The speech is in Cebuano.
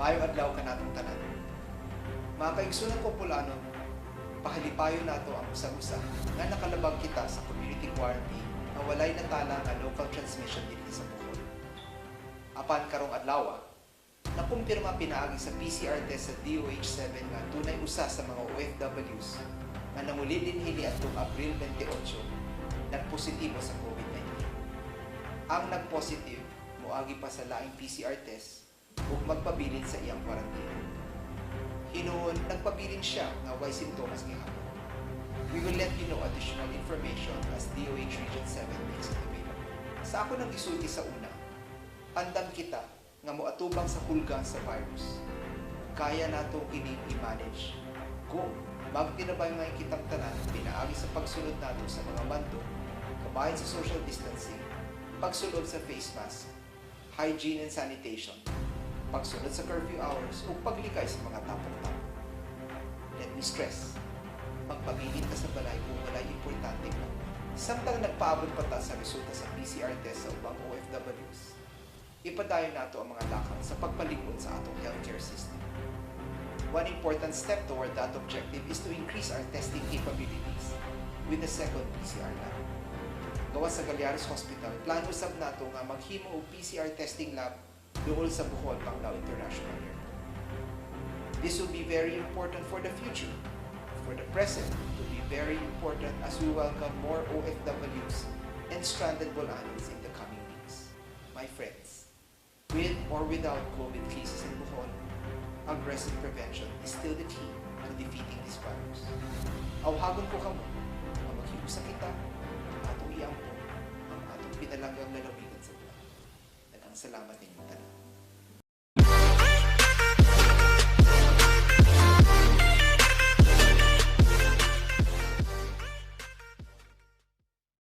Maayong adlaw kanatong tanan. Mga kaigsunan ko Boholanon, pahalipayon nato ang usag-usa nga nakalabag kita sa community quarantine nga walay natala nga local transmission dinhi sa Bohol. Apan karong adlaw, nakumpirma pinaagi sa PCR test sa DOH 7 nga dunay usa sa mga OFWs nga nanguli dinhi niadtong Abril 28 nagpositibo sa COVID-19. Ang nagpositive moagi pa sa laing PCR test ug magpabilin sa iyang kwarantena. Hinuon, nagpabilin siya nga way simptomas gihapon. We will let you know additional information as DOH Region 7 makes it available. Sa ako nang gisulti sa una, andam kita nga moatubang sa hulga sa virus. Kaya nato kining i-manage kung magtinabangay kitang tanan pinaagi sa pagsunod nato sa mga mando, kabahin sa social distancing, pagsulod sa face mask, hygiene and sanitation, pagsunod sa curfew hours ug paglikay sa mga tapok-tapok. Let me stress, magpabilin ka sa balay kung walay importante ka. Samtang nagpaabot pa ta sa resulta sa PCR test sa ubang OFWs, ipadayon nato ang mga lakang sa pagpalig-on sa atong healthcare system. One important step toward that objective is to increase our testing capabilities with the second PCR lab. Gawas sa Gallares Hospital, plano usab nato nga maghimo og PCR testing lab duol sa Bohol Panglao International Airport. This will be very important for the future. For the present, it will be very important as we welcome more OFWs and stranded Boholanons in the coming weeks. My friends, with or without COVID cases in Bohol, aggressive prevention is still the key to defeating this virus. Awhagon ko kamo nga maghiusa kita, atong iampo ang atong pinalanggang lalawigan sa Bohol. Daghang salamat ninyong tanan.